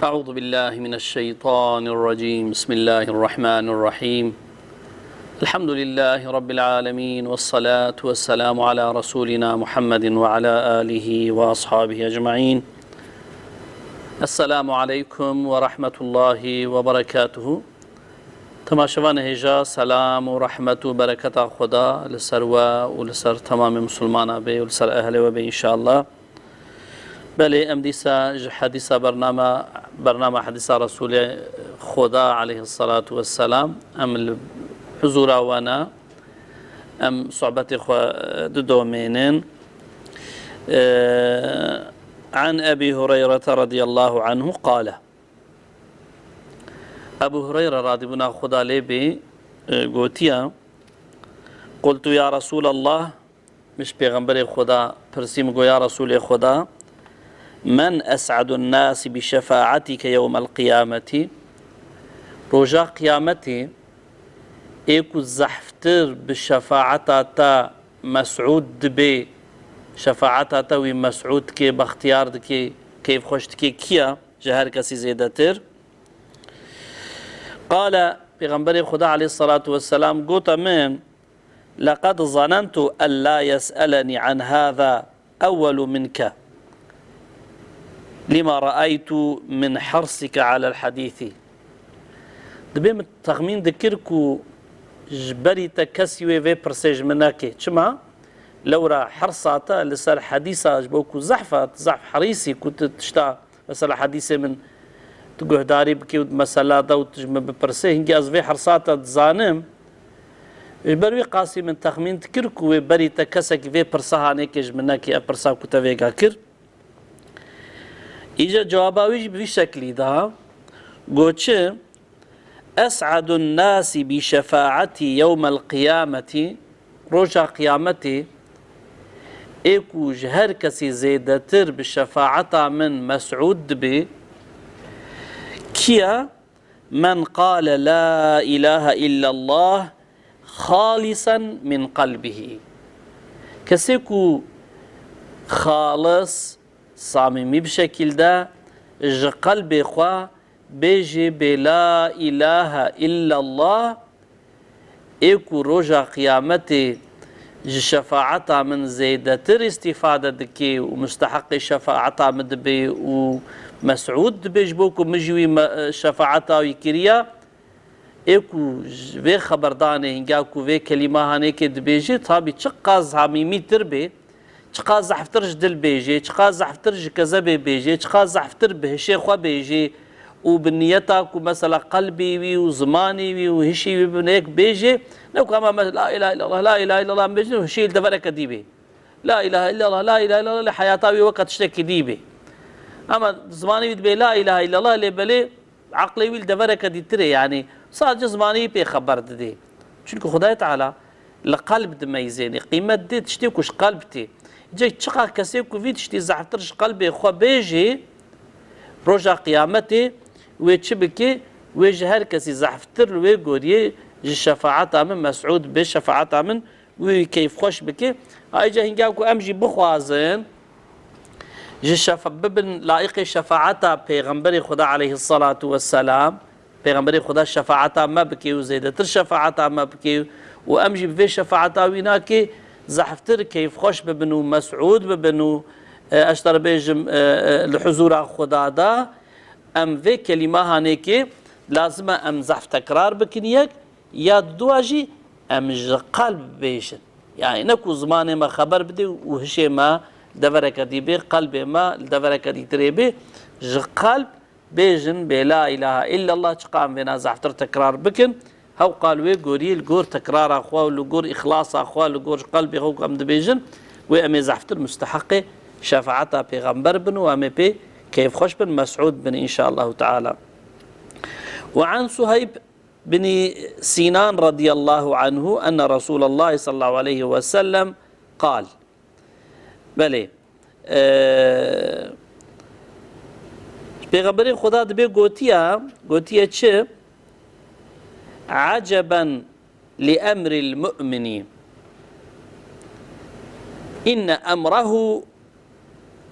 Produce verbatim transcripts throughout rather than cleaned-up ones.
أعوذ بالله من الشيطان الرجيم. بسم الله الرحمن الرحيم. الحمد لله رب العالمين، والصلاة والسلام على رسولنا محمد وعلى آله وأصحابه أجمعين. السلام عليكم ورحمة الله وبركاته. Temaşevanê hêja, selam û rehmet û bereketa Xweda li ser we û li ser temamê misilmana be û li ser ehlê we be înşallah. Belê, em dîsa ji hedîsa bernama, bernama hedîsa Resûlê Xweda aleyhissalatu vesselam, em li huzûra we ne, em sohbetê xwe, e, didomênin. E, An Ebî Hureyrete radiyallahu anhu qale. Ebu Hureyre radîbûna Xweda lê bê, e, gotiye, Qultu ya Resûlallah, Min ji Pêxemberê Xweda pirsî, min got, Ya Resûlê Xweda, men es'edun nasi bi şefaatike yewmel qiyameti? Roja Qiyametê ê ku zehftir bi şefaeta te mesûd dibe, şefaeta te wî mesûd dike, bextiyar dike, keyfxweş dike, kî ye ji her kesî zêdetir? Qale, Pêxemberê Xweda aleyhissalatu vesselam gote min, Leqed zanentu en la yes'elenî an hâzâ ewwelu minke, lima re'aytu min hirsike alel hadîsî. Dibê min texmîn dikir ku ji berî te kesî wê vê pirsê ji min neke. Çima? Lewra hirsa te li ser hedîsa, ji bo ku zehf e, zehf herîsî ku tu tişta Mesela hedîsê min tu guhdarî bikî û di mesela de û tu ji min bipirse, hingî ez vê hirsa te dizanim. Ji ber wî qasî min texmîn dikir ku wê berî te kesekî vê pirsa hanêkê ji min nekî, ev pirsa ku te vêga kir. Îca cewaba wî jî bi vî şeklî da. Got çi? Es'edun nasi bi şefaetî yewmel qiyameti, roja qiyametê, ê ku ji her kesî zêdetir bi şefaeta min mesûd dibe, kî ye? Men qale la ilahe illallah halisen min qelbihî. Kesê ku xalis, samîmî bi şekilde ji qelbê xwe bêjê bê la ilahe illallah, ê ku roja qiyametê ji şefaeta min zêdetir îstîfade dike û musteheqê şefaeta min dibe û mesûd dibe ji bo ku min jî wî me-, şefaeta wî kiriye, ê ku ji vê xeberdanê hinga ku vê kelîma hanêkê dibêje, tabî çiqas samîmîtir bê, çiqas zehftir ji dil bêjê, çiqas zehftir ji kezebê bêjê, çiqas zehftir bi hişê xwe bêjê û bi niyeta ku mesela qelbê wî û zimanê wî û hişê wî bi yek bêjê, ne ku hema me la ilahe illallah, la ilahe illallah bêjin û hişê li devereke dî bê. La ilahe illallah, la ilahe illallah li heyata wî weke tiştekî dî bê. Ama zimanê wî dibê la ilahe illallah lê belê Eqlê wî li devereke dîtir e, yanî sadece zimanê wî pê xeber didê. Çunku Xwedayê Teala li qelb dimeyzênê, qîmet dê tiştê ku ji qelb tê. Cê çiqas kesê ku vî tiştî zehftir ji qelbê xwe bêjê, roja qiyametê wê çi bike? Wê ji her kesî zehftir li wê goriyê ji şefaeta min mesûd be, şefaeta min wî keyfxweş bike. Ayrıca hinga ku em jî bixwazin, ji şefa-, bibin layiqê şefaeta Pêxemberê Xweda aleyhissalatu vesselam, Pêxemberê Xweda şefaeta me bike û zêdetir şefaeta me bike û em jî bi vê şefaeta wî nake zehftir keyfxweş bibin û mesûd bibin û, e, ez te re bêjim, e, e, li huzûra Xweda de em vê kelîma hanêkê lazim e em zehf tekrar bikin yek, ya dua jî em ji qelb bêjin. Yani ne ku zimanê me xeber bide û hişê me li devereke dî bê, qelbê me li devereke dîtirê bê, ji qelb bêjin bê la ilahe illallah, çiqa em vêna zehftir tekrar bikin, hewqal wê gorî li gor tekrara xwe û li gor îxlasa xwe, li gor ji qelbê xwe ku em dibêjin, wê em ê zehftir musteheqê şefaeta pêxember bin û em ê pê keyfxweş bin, mesûd bin înşallahu teala. Ve an Suheyb bin Sinan radiyallahu anhu enne Resulallah sallallahu aleyhi ve sellem qal. Belê. Eee, Pêxemberê Xweda dibê gotiye, gotiye çi? Eceben li emril mu'mini. İnne emrehu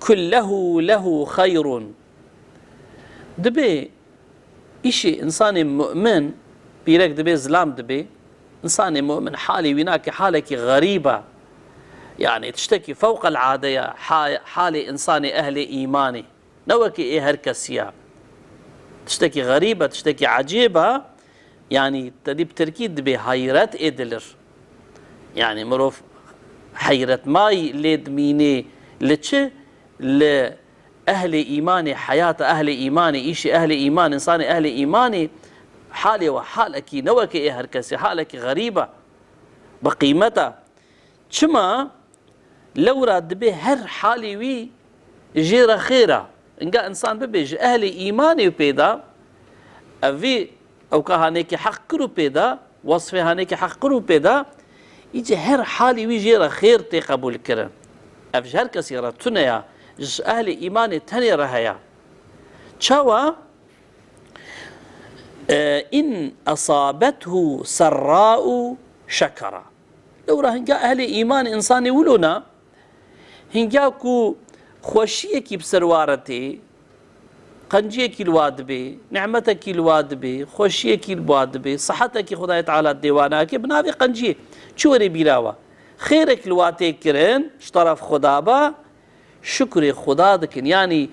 kullehu lehu hayrun. Dibê îşê însanê mu'min, pîrek dibê zilam dibê, însanê mu'min halê wî nake halekî xerîb e. Yanî tiştekî fewqel ade ye, ha-, halê însanê ehlê îmanê. Ne wekî ê her kesî ye. Tiştekî xerîb e, tiştekî ecêb e. Yanî te dî bi tirkî dibê heyret ê dilir. Yanî mirov heyretmayî lê dimînê li çi? Li ehlê îmanê, heyata ehlê îmanê, îşê ehlê îman, însanê ehlê îmanê halê we halekî ne wekê ê her kesî, halekî xerîb e, bi qîmet e. Çima? Lewra dibê her halê wî jê re xêr e. Inga însan bibê ji ehlê îmanê pê de, ev vî ewka hanekî heq kir û pê de, wesfê hanekî heq kir û pê de, îce her halê wî jê re xêr tê qebûl kirin. Ev ji her kesî re tune ya, ji ehlê îmanê tenê re heye. Çawa? E, in esabethu serra'u şekera. Lewra hinga ehlê îmanê însanê wilo na, hinga ku xweşiyekî bi ser wa re tê, qenciyekî li wa dibê, nimetekî li wa dibê, xweşiyekî li wa dibê, sihetekî Xwedayê Teala dê wa nake, bi navê qenciyê çi were bîra we? Xêrek li wa tê kirin, ji teref Xweda be, şukrê Xuda dikin. Yanî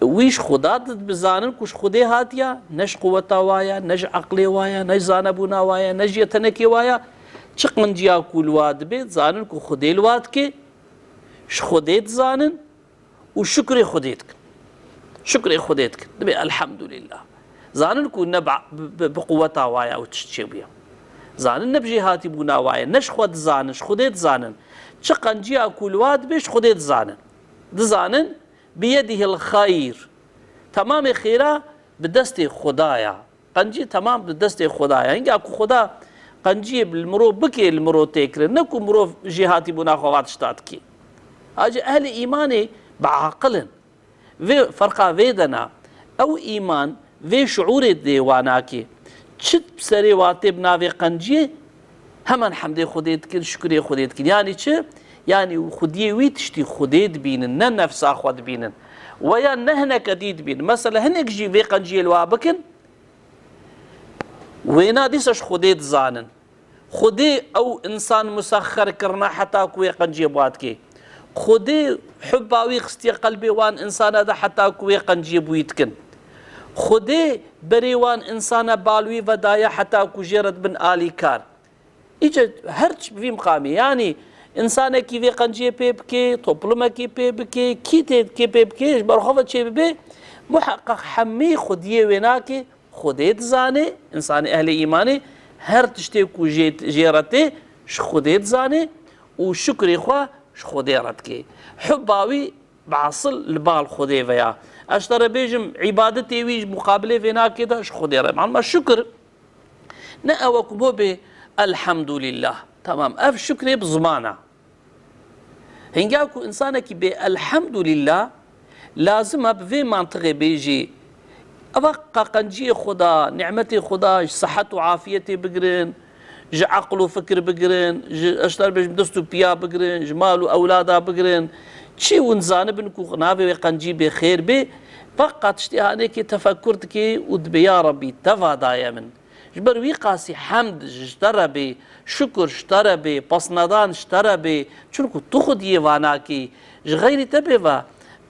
wî ji Xuda di-, dizanin ku ji Xwedê hatiye, ne ji quweta wa ye, ne ji eqlê wa ye, ne ji zanebûna wa ye, ne ji yetenekê wa ye. Çi qinciya ku li wa dibe, dizanin ku Xwedê li wa dike, ji Xwedê dizanin û şukrê Xwedê dikin. Şukrê Xwedê dikin. Dibe elhamdulillah. Zanin ku ne bi, bi, bi quweta wa ye ew tişt çêbûye. Zanin ne bi jêhatîbûna wa ye, ne ji xwe dizanin, ji Xwedê dizanin. Çi qenciya ku li wa dibe ji Xwedê dizanin. Dizanin, biyedihil xeyr. Temamê xêra bi destê Xuda ya. Qencî temam bi destê Xuda ya. Hinga ku Xuda qenciyê li mirov bike, li mirov tê kirin. Ne ku mirov jêhatîbûna xwe va tişta dike. Hacî ehlê îmanê bi aqil in. Vê ferqa vê de na. Ew îman, vê şuûrê dê wa nake. Çi bi serê wa tê bi navê qenciyê, hemen hemdê Xwedê dikin, şukurê Xwedê dikin. Yanî çi? Yanî xwediyê wî tiştî Xwedê dibînin, ne nefsa xwe dibînin. Weya ne hineke dî dibînin. Mesela hinek jî vê qenciyê li wa bikin, wêna dîsa ji Xwedê dizanin. Xwedê ew însan musexxer kirine heta ku wê qenciyê bi wa dikê. Xwedê hubba wî xistiye qelbê wan însana de heta ku wê qenciyê bi wî dikin. Xwedê berê wan însana bal wî vedaye heta ku jê re dibin alîkar. Îce her çi bi vî miqamî, yanî însanekî vê qenciyê pê bikê, toplumekî pê bikê, kî tê dikê pê bikê, ji ber xwe ve çê bibe, muheqeq hemî xwediyê wê nake. Xwedê dizanê, însanê ehlê îmanê her tiştê ku jê, jê re tê, ji Xwedê dizanê û şukrê xwe ji Xwedê re dikê. Hubba wî bi esil li bal Xwedê ve ya. Ez ji te re bêjim, îbadetê wî ji muqabilê vê nakê de ji Xwedê re. Maluma şukir ne ew e ku bo bê elhamdulillah. Tamam, ev şukrê bi ziman e. Hinga ku însanekî bê elhamdulillah, lazim e bi vê mantiqê bêjî, eva qaqenciyê Xuda, nimetê Xuda, ji sihet û afiyetê bigirin, ji eql û fikir bigirin, ji, ez ji te re bêjim, dest û piya bigirin, ji mal û ewlada bigirin. Çi hûn zanibin ku navê wê qencî bê xêr bê, veqa tiştê hanekê tefekur dikê û dibê, ya Rebbî, te va daye min. Ji ber wî qasî hemd ji te re bê, şukur ji te re bê, pesnedan ji te re bê, çunku tu xwediyê va nakî, ji xeyrî te bê va.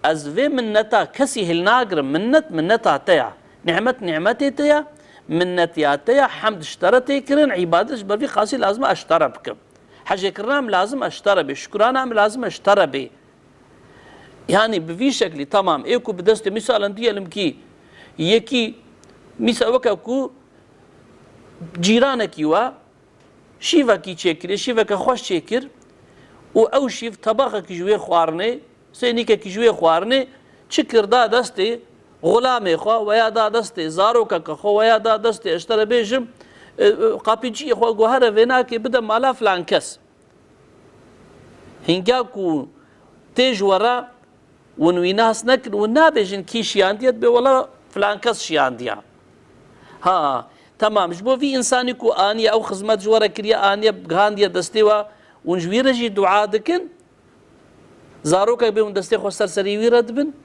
Ez vê minneta kesî hilnagirim, minnet minneta te ya, nimet nimetê te ya, minnet ya te ya, hemd ji te re tê kirin, îbadet ji ber vî qasî lazim e ez ji te re bikim. Hecêkirina min lazim e ji te re bê, şukurana min lazim e ji te re bê. Yanî bi vî şeklî, tamam, ê ku bi destê, mîsalen diyelim kî yekî, mîsal weke ku cîranekî we şîvekî çêkirê, şîveke xweş çêkir û ew şîv tebaqekî ji wê xwarinê, sênîkekî ji wê xwarinê çi kir, da destê xulamê xwe, weya da destê zarokeke xwe, weya da destê, ez ji te re bêjim, e, e, qapîciyê xwe, go here vê nakê bide mala filan kes. Hinga ku tê ji we re, hûn wî nas nekin, hûn nabêjin kî şiyandiye, dibê wela filan kes şiyandiya. Ha, temam, ji bo vî însanî ku aniye ew xizmet ji we re kiriye, aniye gihandiye destê we, hûn ji wî re jî dua dikin. Zarokek bê hûn destê xwe ser serî wî re dibin.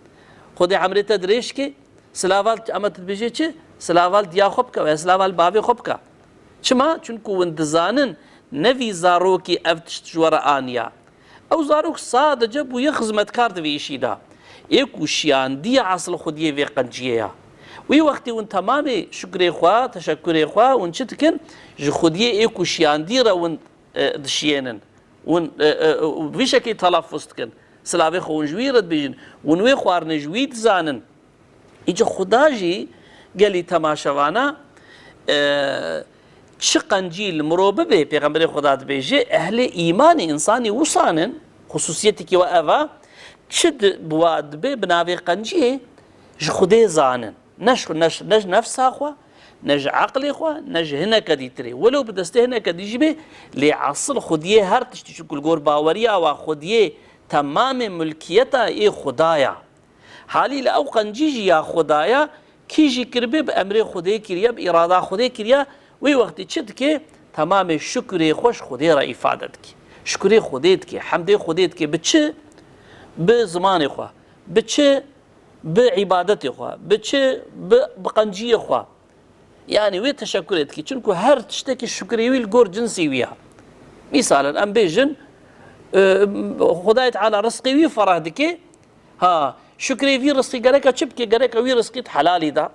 Xwedê emrê te dirêj ke. Silava li, ama tu dibêjê çi? Silava li diya xwe bike, ya silava li bavê xwe bike. Çima? Çunku hûn dizanin, ne vî zarokî ev tişt ji we re aniya. Ew zarok sadece bûye xizmetkar di vê îşî de. Ê ku şiyandiye esil xwediyê vê qenciyê ya. Wî wextî hûn temamê şukrê xwe, teşekurê xwe, hûn çi dikin? Ji xwediyê ê ku şiyandî re hûn, e, dişiyênin. Hûn, e, e, e, bi vî şekilî telaffuz dikin. Silavê xwe hûn ji wî re dibêjin. Hûn wê xwarinê ji wî dizanin. Îca Xuda jî gelî temaşevana, e, çi qencî li mirov bibe, Pêxemberê Xuda dibêje, ehlê îmanê însanî wisan in, xusûsiyetekî we ev a, çi di, bi wa dibe bi navê qenciyê ji Xwedê zanin. Ne ji, ne ji, ne ji nefsa xwe, ne ji eqlê xwe, ne ji hineke dîtirê. Welew bi destê hineke dî jî bê, lê esil xwediyê her tiştî, çunku li gor baweriya wa xwediyê temamê mulkiyeta ê Xuda ya. Halîle ew qencî jî ya Xuda ya, kî jî kiribe bi emrê Xwedê kiriye, bi îrada Xwedê kiriye, wî wextî çi dike? Temamê şukurê xwe ji Xwedê re îfade dike. Şukurê Xwedê dike, hemdê Xwedê dike. Bi çi? Bi zimanê xwe. Bi çi? Bi îbadetê xwe, bi çi, bi, bi qenciyê xwe. Yanî wê teşekurê dikî. Çunku her tiştekî şukrê wî li gor cinsî wî ya. Mîsalen, em bêjin, e, Xwedayê Teala rizqê wî fereh dike. Ha, şukrê vî rizqî gereka çi bike? Gereka wî rizqî di helalî de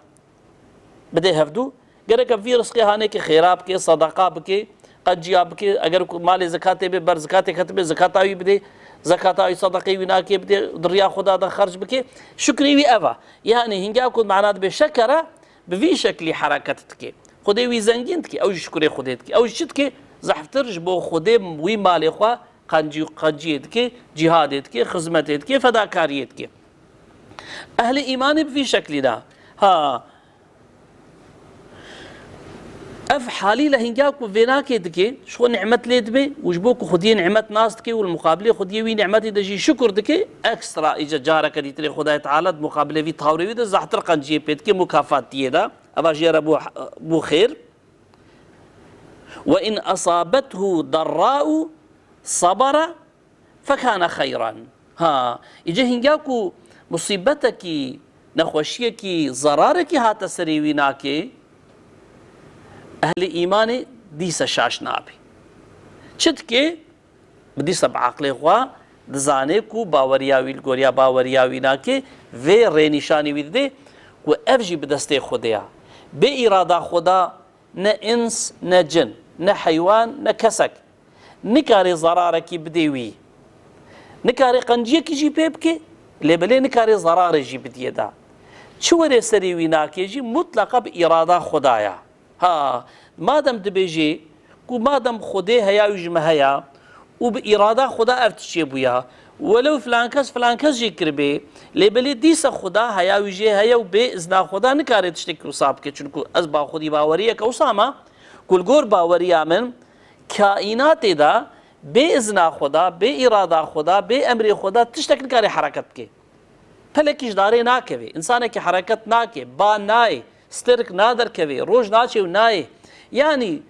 bide hevdû. Gereke vî rizqê hanekê xêra bike, sedeqa bike, qenciya bike, eger ku malê zekatê be, ber zekatê ketibe, zekata wî bide, zekata wî sedeqê wî nake bide, di riya Xuda de xerc bike. Şukrê wî ev e. Yanî hinga ku mana dibe şekere, bi vî şeklî hereket dike. Xwedê wî zengîn dike, ew jî şukrê Xwedê dike. Ew jî çi dike? Zehftir ji bo Xwedê wî malê xwe qencî, qenciyê dike, cîhadê dike, xizmetê dike, fedakariyê dike. Ehlê îmanê bi vî şeklî de. Ha, Ev halî le hinga ku vênakê dike, ji xwe nîmet lê dibe û ji bo ku xwediyê nîmet nas dike û li muqabilê xwediyê wî nîmetî de jî şukur dike, ekstra îca careke dîtirê Xwedayê Teala di muqabilê vî tawrê wî de zehtir qenciyê pê dike, mukafat diyê de. Eva jê re bû, bû xêr. Ve in esabethu darra'u sabara fekane xeyran. Ha, îce hinga ku musîbetekî, nexweşiyekî, zerarekî hate serê wî nake, ehlê îmanê dîse şaş nabe. Çi dike? Bi dîsa bi aqlê xwe dizane ku baweriya wî li goriya baweriya wî nake, vê rênîşanî wî dide ku ev jî bi destê Xwedê ya. Bê îrada Xweda ne îns, ne cin, ne heywan, ne kesek nikare zerarekî bidê wî. Nikare qenciyekî jî pê bike, lê belê nikare zerarê jî bidiyê de. Çi were serê wî nake jî mutleqa bi îrada Xweda ya. Ha, madem dibêjê ku madem Xwedê heya wî ji me heya û bi îrada Xweda ev tişt çêbûya, welew filan kes filan kes jî kiribê, lê belê dîsa Xweda heya wî jê heye û bê izna Xweda nikare tiştekî wisa bike, çunku ez ba xwedî baweriyeke wisa me, ku li gor baweriya min kaînatê de bê izna Xweda, bê îrada Xweda, bê emrê Xweda tiştek nikare hereket bike. Pelekî ji darê nakeve, însanekî hereket nake, ba nayê, stêrk naderkeve, roj naçe û nayê. Yanî,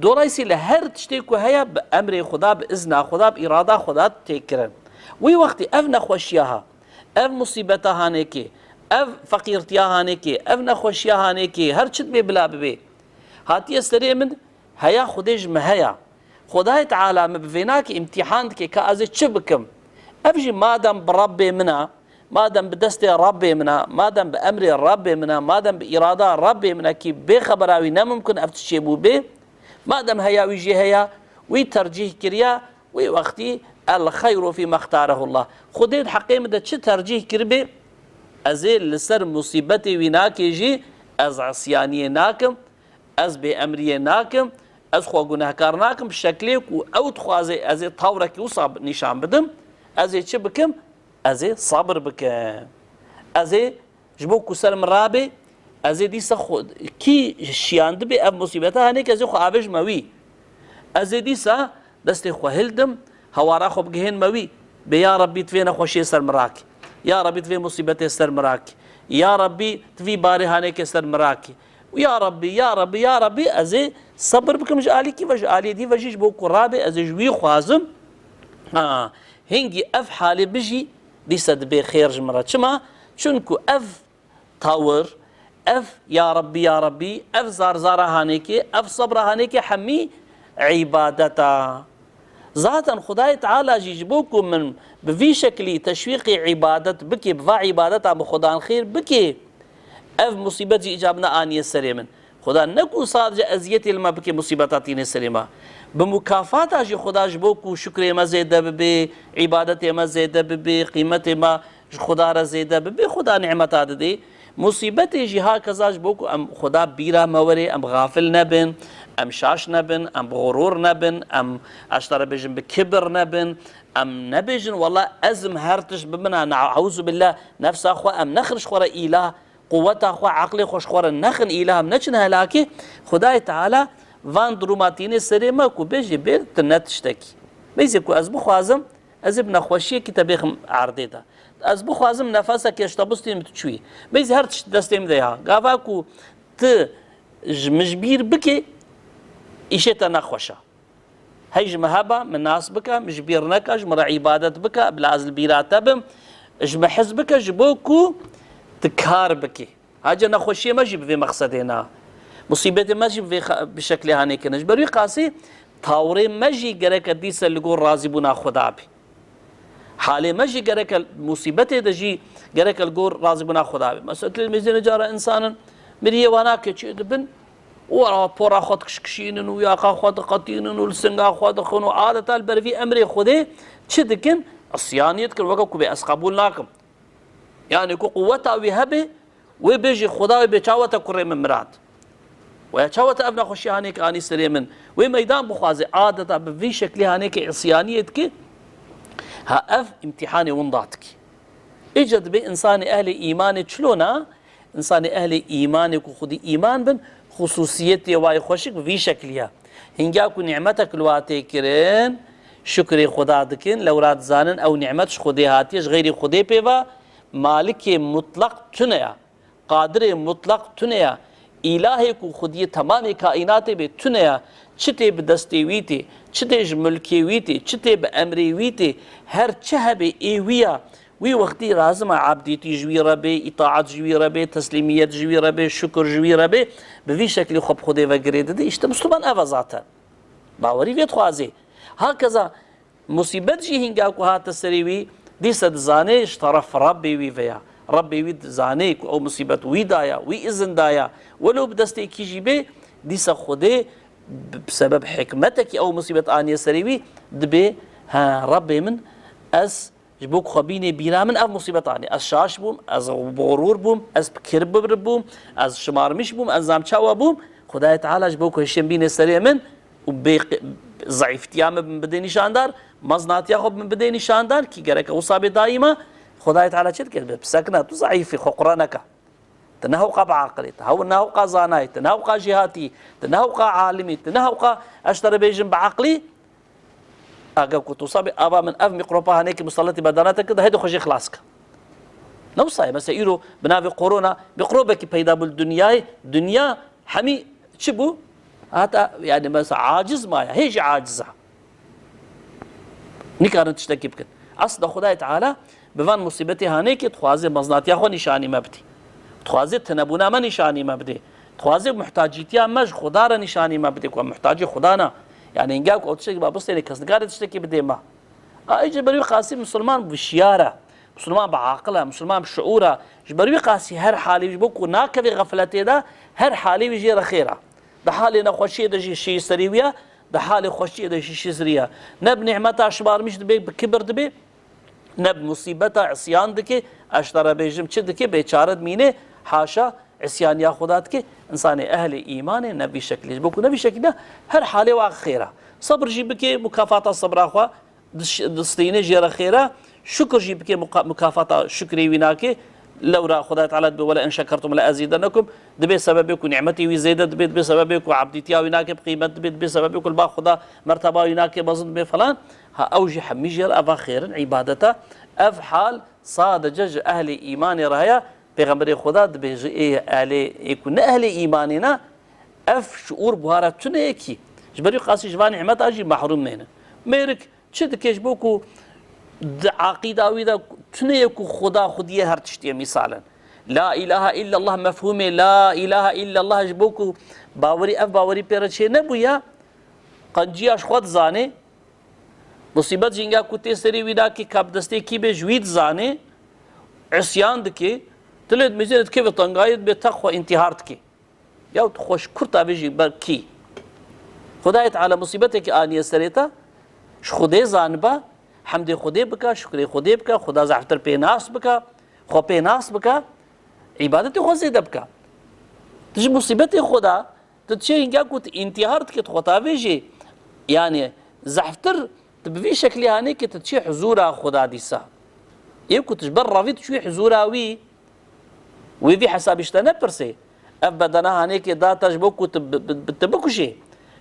dolayısıyla her tiştê ku heye bi emrê Xweda, bi izna Xweda, bi îrada Xweda tê kirin. Wî wextî ev nexweşiya ha, ev musîbeta hanekê, ev feqîrtiya hanekê, ev nexweşiya hanekê, her çi dibê bila bibê, hatiye serê min, heya Xwedê ji min heya. Xwedayê Teala min bi vênakê îmtîhan dike ka ez ê çi bikim? Ev jî madem bi Rebbê min a, madem bi destê Rebbê min a, madem bi emrê Rebbê min a, madem bi îrada Rebbê min a, kî bê xebera wî ne mimkun ev tişt çêbû bê, madem heya wî jê heya, wî tercîh kiriya, wî wextî el xeyru fî mextarehullah. Xwedê di heqê min de çi tercîh kiribê, ez ê li ser musîbetê wî nakê jî ez isyaniyê nakim, ez bêemriyê nakim, ez xwe gunehkar nakim, bi şeklê ku ew dixwaze ez ê tawrekî wisa nîşan bidim, ez ê çi bikim? Ez ê sabir bikim. Ez ê ji bo ku ser min rabê, ez ê dîsa xwe, kî şiyandibe ev musîbeta henêk ez ê xwe avêjime wî. Ez ê dîsa destê xwe hildim, hewara xwe bigihênime wî. Bê ya Rebbî, tu vê nexweşiyê ser min rakî. Ya Rebbî, tu vê musîbetê ser min rakî. Ya Rebbî, tu vî barê hanêkê ser min rakî. Ya Rebbî, ya Rebbî, ya Rebbî, ez ê sebir bikim ji alîkî ve, ji aliyê dî ve jî ji bo ku rabê, ez ê ji wî xwazim. Ha, hingî ev halê bijî, dîsa dibê xêr ji min re. Çima? Çunku ev tawir, ev ya Rabbî, ya Rabbî, ev zarzara hanêkê, ev sebra hanêkê hemî îbadeta. Zaten Xwedayê Teala jî ji bo ku min bi vî şeklî teşwîqê îbadet bike, bi va îbadeta bi Xwedan xêr bike, ev musîbet jî îcab neaniye serê min. Xweda ne ku sadece eziyetê li me bike, musîbeta tîne serê me. Bi mukafata jî Xweda ji bo ku şukrê me zêde bibe, îbadetê me zêde bibe, qîmetê me ji Xweda re zêde bibe, Xweda nîmeta dide. Musîbetê jî hakeza ji bo ku em Xweda bîra me were, em xafil nebin, em şaş nebin, em bi xurûr nebin, em, ez ji te re bêjim, bi kibir nebin, em nebêjin, wela ez im her tişt bibina, ne'ûzubillah, nefsa xwe em nexin ji xwe re îlah, quweta xwe, eqlê xwe ji xwe re nexin îlah, em neçin helakê. Xwedayê Teala van duruma tîne serê me ku bêjê bêr tu ne tiştekî. Bêjê ku ez bixwazim, ez ê bi nexweşiyekî te bêxim erdê de. Ez bixwazim nefesekê ji te bistînim tu çûyî. Bêjê her tişt destê min de ya. Gava ku tu ji min ji bîr bikê, îşê te nexweş e. Hey ji min heba, min nas bike, min ji bîr neke, ji min re îbadet bike, bila ez li bîra te bim, ji min hez bike, ji bo ku tu kar bikî. Hace nexweşiyê me jî bi vê mexsedê ne. Musîbetê me jî bi vê xe-, bi şeklê hanê kirin. Ji ber wî qasî tawirê me jî gereke dîse li gor razîbûna Xweda bî. Halê me jî gereke musîbetê de jî gereke li gor razîbûna Xweda bî. Mesela tu mêzêne cara însanin miriyê wana ke çê dibin, û rapora xwe dikişkişînin û yaxa xwe diqetînin û li singa xwe dixin û adeta li ber vî emrê Xwedê çi dikin? Îsyaniyê dikin, weke ku bê ez qebûl nakim. Yani ku quweta wî hebe, wê bêjî Xwedayê bê çawa te kurê min mirand. Weya çawa te ev nexweşî hanê ki anî serê min. Wê meydan bixwaze, adeta bi vî şeklî hanê ki îsyaniyê dike, ha ev îmtîhanê winda dike. Îca dibê însanê ehlê îmanê çilo na, Însanê ehlê îmanê ku xwedî îman bin, xusûsiyetê wayê xweşik bi vî şeklî ye. Hingya ku nîmetek li wa tê kirin, şukrê Xweda dikin, lewra dizanin ew nîmet ji Xwedê hatiye, ji xeyrê Xwedê pê ve, malikê mutleq tune ye, qadirê mutleq tune ye, îlahê ku xwediyê temamê kaînatê bê tune ye, çi tê bi destê wî tê, çi tê ji milkê wî tê, çi tê bi emrê wî tê, her çi hebê ê wî ye. Wî wextî lazim e ebdîtî ji wî re bê, îtaet ji wî re bê, teslîmiyet ji wî re bê, şukir ji wî re bê, bi vî şeklî xwe bi Xwedê ve girê dide. Îşte Misliman ev e zaten. Bawerî vê dixwazê. Hakeza musîbet jî hînga ku hate serê wî, dîse dizanê ji teref Rebbê wî ve ya. Rebbê wî dizanê ku ew musîbet wî daya, wî izin daya. Welo bi destê kî jî bê, dîse Xwedê bi sebeb hikmetekî ew musîbet aniye serê wî, dibê, he, Rebbê min, ez Ji bo ku xwe bînê bîra min ev musîbet anî. Ez şaş bûm, ez bi xurûr bûm, ez bi kir bibir bûm, ez şimarmiş bûm, ez zam çawa bûm. Xwedayê Teala ji bo ku hişên bînê serê min û bê zeîftiya min bidê nîşandar, meznatiya xwe min bidê nîşandar, kî gereke wisa bê daîma. Xwedayê Teala çi dike? Bi sekine tu zeîfî, xwe qure neke. Tu ne hewqa bi aqilî, tu hew-, ne hewqa zanayî, tu ne hewqa jêhatî, tu ne hewqa alimî, tu ne hewqa, ez ji te re bêjim, bi aqilî. Eger ku tu sabê ava min ev mîkropa hanê ki musalletî bedana te kir, de hêdî xwe jê xilas ke. Ne wisa ye, mesela îro bi navê korona mîkrobekî peyda bû li dinyayê, dinya hemî çi bû? Hata, yani, mesela aciz maye, hê jî aciz e. Nikarin tiştekî bikin. Aslında Xwedayê Teala bi van musîbetê hanê ki dixwaze meznatiya xwe nîşanî me bidî. Dixwaze tinebûna me nîşanî me bidê. Dixwaze muhtacîtiya me ji Xweda re nîşanî me bidê, ku em muhtacê Xweda ne. Yani hingê ku ew tiştekî ba bistêne, kes nikare tiştekî bidê me. A, îca ber wî qasî misilman wişyar e. Misilman bi aqil e, misilman bi şiûr e. Ji ber wî qasî her halê wî, ji bo ku nakeve xefletê de, her halê wî jê re xêr e. Di halê nexweşiyê de jî şî serî wî ye, di halê xweşiyê de jî şî serî ye. Ne bi nîmeta şimarmiş dibê, bi kibir dibê, ne bi musîbeta îsyan dike, ez ji te re bêjim çi dike, bêçare dimîne, haşa îsyaniya Xweda dike. Însanê ehlê îmanê ne vî şeklî. Ji bo ku ne vî şeklî ne, her halê wa xêr e. Sebir jî bike, mukafata sebra xwe diş-, distîne jê re xêr e. Şukir jî bike, muka-, mukafata şukrê wî nake. Lewra Xwedayê Teala dibe, "Wele in şekertum le ezîdenekum." Dibe sebebê ku nîmetê wî zêde dibe, dibe sebebê ku ebdîtiya wî nake bi qîmet dibe, dibe sebebê ku li ba Xweda merteba wî nake mezin dibe falan. Ha, ew jî hemî jê re eva xêr in, îbadet e. Ev hal sadece ji ehlê îmanê re heye. Pêxemberê Xweda dibêje, ê ehlê, ê ku ne ehlê îmanê ne, ev şiûr buhara tune ye kî. Ji ber wî qasî ji van nîmeta jî mehrûm neyne. Mêrik çi dike ji bo ku di eqîda wî de tune ye ku Xweda xwediyê her tiştî ye, mîsalen. La ilahe illallah, mefhûmê la ilahe illallah ji bo ku bawerî, ev bawerî pê re çê nebûya, qenciya ji xwe dizanê. Musîbet jî hinga ku tê serê wî nakê, ka bi destê kî bê ji wî dizanê, îsyan dike, tu lê dimîzênê dikeve tengayê, dibê teq xwe întîhar dike. Ya tu xwe ji kurta vê jî ber kî? Xwedayê Teala musîbetekî aniye serê te, ji Xwedê zaniba, hemdê Xwedê bika, şukrê Xwedê bika, Xweda zehftir pê nas bika, xwe pê nas bika, îbadetê xwe zêde bika. Tu ji musîbetê Xweda, tu diçê hinga ku tu întîhar dikê, tu xwe tavêjê. Yanî zehftir tu bi vî şeklî hanê ke tu diçê huzûra Xweda dîsa. Ê ku tu ji ber revî diçûyî huzûra wî, wê vî hesabî ji te nepirsê. Ev bedena hanê ke da te ji bo ku tu bi, bi, bi, tu bikujê.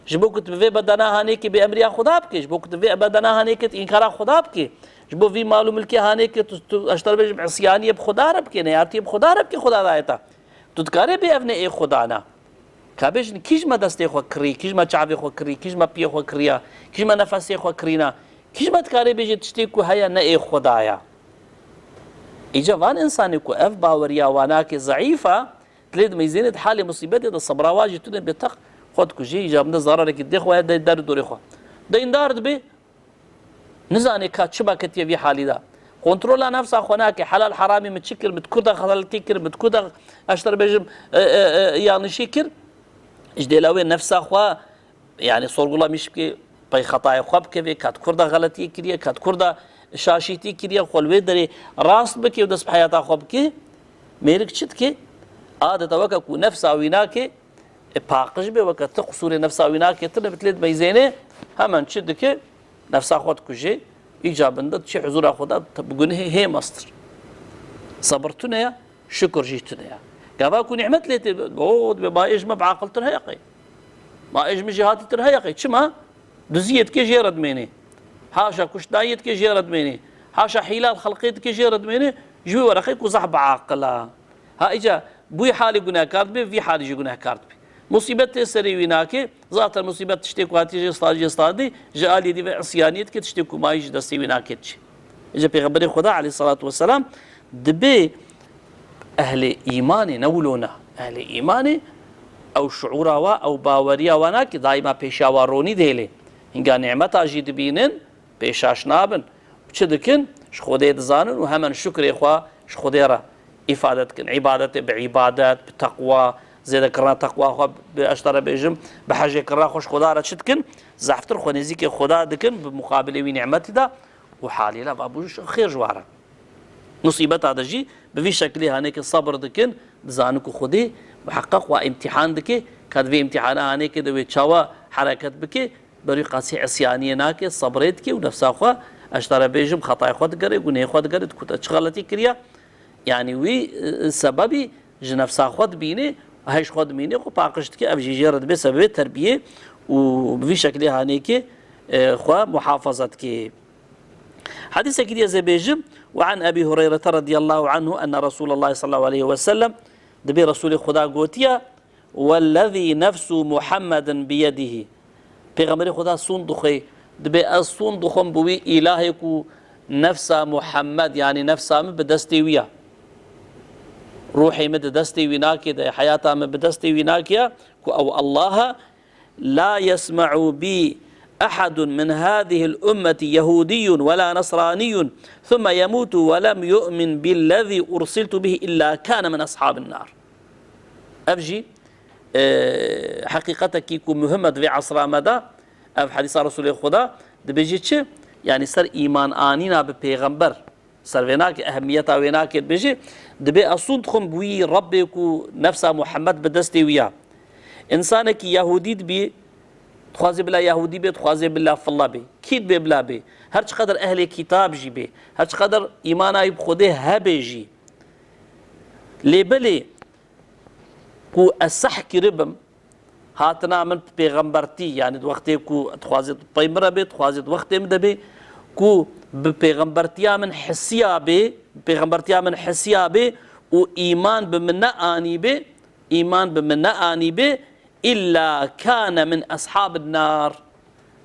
Ji bo ku tu bi vê bedena hanê ke bêemriya Xweda bikê. Ji bo ku tu vê bedena hanê ke tu înkara Xweda bikê. Ji bo vî mal û milkê hanê ke tu, tu, ez ji te re bêjim, îsyaniyê bi Xweda re bikê, neyartiyê bi Xweda re bikê, Xweda daye te. Tu dikarê bê ev ne ê Xweda ne. Ka bêjin, kî ji me destê xwe kirî, kî ji me çavê xwe kirî, kî ji me piyê xwe kiriya, kî ji me nefesê xwe kirîna, kî ji me dikarê bêjê tiştê ku heye ne ê Xweda ye? Îca van însanê ku ev baweriya wan nake, zeîf e, dilê dimeyzênê di halê musîbetê de sebra wa jî tune bê teq xwe dikujê, îca min de zararekî dê xwe heye de der û dorê xwe. Deyndar dibe, nizanê ka çima ketiye vî halî de. Kontrola nefsa xwe nake, helal heramî min çi kir, min di kur de xeletî kir, min di kur de, ez ji te re bêjim, e, e, e, yanlişî kir. Ji dêla wê nefsa xwe, yanî sorgula mîş bike, pey xetayê xwe bikeve, ka di kur de xeletiyê kiriye, ka di kur de şaşîtî kiriye, xwe li wê derê rast bike û dest bi heyata xwe bike. Mêrik çi dike? Adeta weke ku nefsa wî nake, e, paqij be, weke ti qisûrê nefsa wî nake, tune bi tilê dimeyzêne, hemen çi dike? Nefsa xwe dikuje, îca bin de diçe huzûra Xweda, te bi gunehê hê mestir. Sebir tune ye, şukir jî tune ye. Gava ku nîmet lê tê, o, dibe, ma ê ji me biaqiltir heye qey. Ma ê ji min jêhatîtir heye qey. Çima? Duziyê dike jê re dimênê. Haşa kuştdayiyê dike jê re dimênê. Haşa hîla li xelqê dike jê re dimênê. Ji wî were qey ku zehf biaqil e. Ha, îca bi wî halî gunehkar dibe, vî halî jî gunehkar dibe. Musîbet tê serê wî nake, zaten musîbet tiştê ku hatiye jê stad, jê stadî, ji aliyê dî ve îsyaniyê dike, tiştê ku mayî ji destê wî nake diçe. Îca Pêxemberê Xweda aleyhissalatu vesselam dibê ehlê îmanê, ne wilo ne. Ehlê îmanê ew şuûra wa, ew baweriya wa nake, daîma pêşa wa ronî dihêlê. Hinga nîmeta jî dibînin, pêşaş nabin. Çi dikin? Ji Xwedê dizanin û hemen şukrê xwe ji Xwedê re îfade dikin. Îbadetê bi îbadet, bi teqwa, zêdekirina teqwa xwe, bi, ez ji te re bêjim, bi hejêkirina xwe ji Xweda re çi dikin? Zehftir xwe nêzîkê Xweda dikin, bi muqabilê wî nîmetî de û halîle va bû xêr ji wa re. Musîbeta de jî bi vî şeklî hanê ke sebir dikin, dizanin ku Xwedê muheqeq wa îmtîhan dike, ka di vê îmtîhana hanê ke de wê çawa hereket bike, berî qasî îsyaniyê nake, sebrê dike û nefsa xwe, ez ji te re bêjim, xetayê xwe digere, gunehê xwe digere, diku te çi xeletî kiriye. Yanî wî, e, sebebî ji nefsa xwe dibîne, hej xwe dimîne, xwe paqij dike, ev jî jê re dibe sebebê terbiyê û bi vî şeklê hanê ke, e, xwe muhafaza dike. Hedisekî dî ez ê bêjim, وعن أبي هريرة رضي الله عنه أن رسول الله صلى الله عليه وسلم، dibê Resûlê Xuda gotiye, والذي نفس محمد بيده. Pêxemberê Xuda sûnd dixwe, dibê ez sûnd dixwim bi wî îlahê ku nefsa Muhammed, yanî nefsa min bi destê wî ye. Ruhê min di destê wî nake de, heyata min bi destê wî nake, ku ew Allah e, لا يسمع بي أحد من هذه الأمة يهودي ولا نصراني ثم يموت ولم يؤمن بالذي أرسلت به إلا كان من أصحاب النار. Ev jî, e, heqîqetekî ku muhim e di vê esra me de, ev hedîsa Resûlê Xuda dibêjî çi? Yanî ser îman anîna bi pêxember, ser vê nake, ehemiyeta wê nake, dibêjî, dibê ez sûnd dixwim bi wî Rebbê ku nefsa Muhammed bi destê wî ya. Însanekî Yahûdî dibî, dixwazê bila Yahûdî bê, dixwazê bila filla bê. Kî dibê bila bê? Her çiqedir ehlê kîtab jî bê, her çiqedir îmana wî bi Xwedê hebe jî. Lê belê ku ez seh kiribim, hatina min bi pêxembertî, yanî di wextê ku dixwazê pey min re bê, dixwazê di wextê min de bê, ku bi pêxembertiya min hisiya bê, bi pêxembertiya min hisiya bê û îman bi min neanî bê, îman bi min neanî bê, إلا كان من أصحاب النار.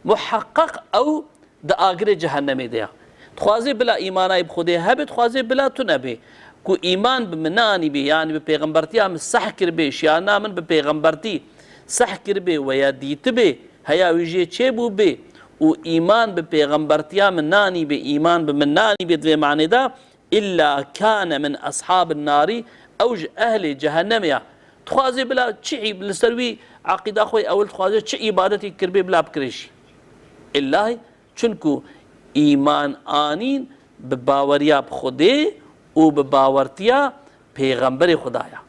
Muheqeq ew di agirê cehennemê de ya. Dixwazê bila îmanayê bi Xwedê hebe, dixwazê bila tune bê. ku îman bi min neanîbê, yanî bi pêxembertiya min seh kiribê, şiyana min bi pêxembertî seh kiribê we ya dîtibê, heya wî jê çêbûbê û îman bi pêxembertiya min neanîbê, îman bi min neanîbê di vê manê de, illa kane min eshabin narî, ew ji ehlê cehennemê ya. Dixwazê bila çi î-, li ser wî eqîda xwe ewil dixwaze çi îbadetî kiribê bila bikirê jî. Îllahî, çunku îman anîn bi baweriya bi Xwedê û bi bawertiya pêxemberê Xweda ya.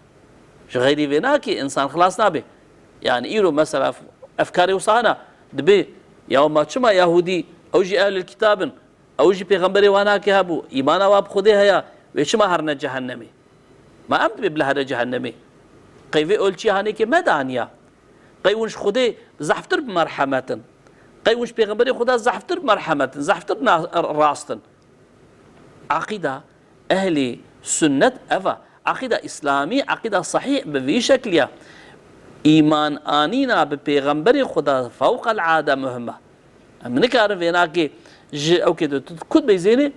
Ji xeyrî vê nakê însan xilas nabe. Yani îro mesela efkarê wisa hene, dibê ya ma çima Yahûdî, ew jî ehlil kitab in, ew jî pêxemberê wan hake hebû, îmana wa bi Xwedê heye, wê çima herine cehennemê? Ma em dibê bila here cehennemê? Qey vê olçiya hanêkê me daniya? Qey hûn ji Xwedê zehftir bi merhemet in? Qey hûn ji pêxemberê Xweda zehftir bi merhemet in, zehftir na-, rast in? Aqîda ehlê sunnet ev e. Aqîda îslamî, aqîda sehîh bi vî şekliya. Îman anîna bi pêxemberê Xweda fewqel ade muhim e. Em nikarin vê nakê ji ew kê tu, tu ku dibeyzênê,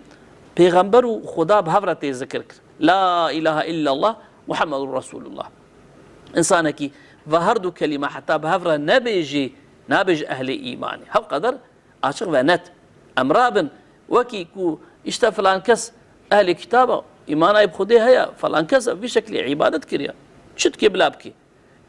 pêxember û Xweda bi hev re tê zikir kir. La ilahe illallah Muhammedur Resulullah. Însanekî ve her du kelîme heta bi hev re nebêjê, nabêje ehlê îmanê. Hev qeder açiq ve net. Em rabin wekî ku îşte filan kes ehlê kitab e, îmana wî bi Xwedê heye, filan kes ev vî şeklî îbadet kiriye. Çi dikê bila bikê?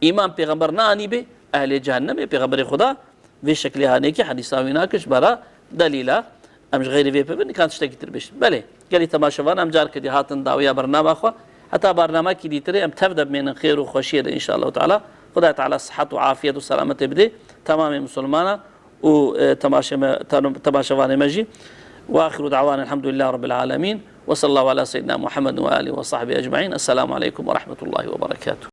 Îman pêxember neanîbê, ehlê cehennemê, pêxemberê Xweda vê şeklê hanêkî hedîsa wî nake ji bera delîla. Em ji xeyrî vê pevê nikan tiştekî tir bêjin. Belê, gelî temaşevan em careke dî hatin dawiya bernama xwe. Heta barnamekî dîtirê em tev de bimênin xêr û xweşiyê de înşallahu teala. Xwedayê Teala sihet û afiyet û selametê bidê temamê misilmana û, e, temaşe me-, tanu-, temaşevanê me jî. Ve axiru da'wana elhamdülillahi rabbil alemin. Ve sallallahu ala seyyidina Muhammed ve alihi ve sahbihi ecmaîn. Esselamu aleykum ve rahmetullahi ve berekatuh.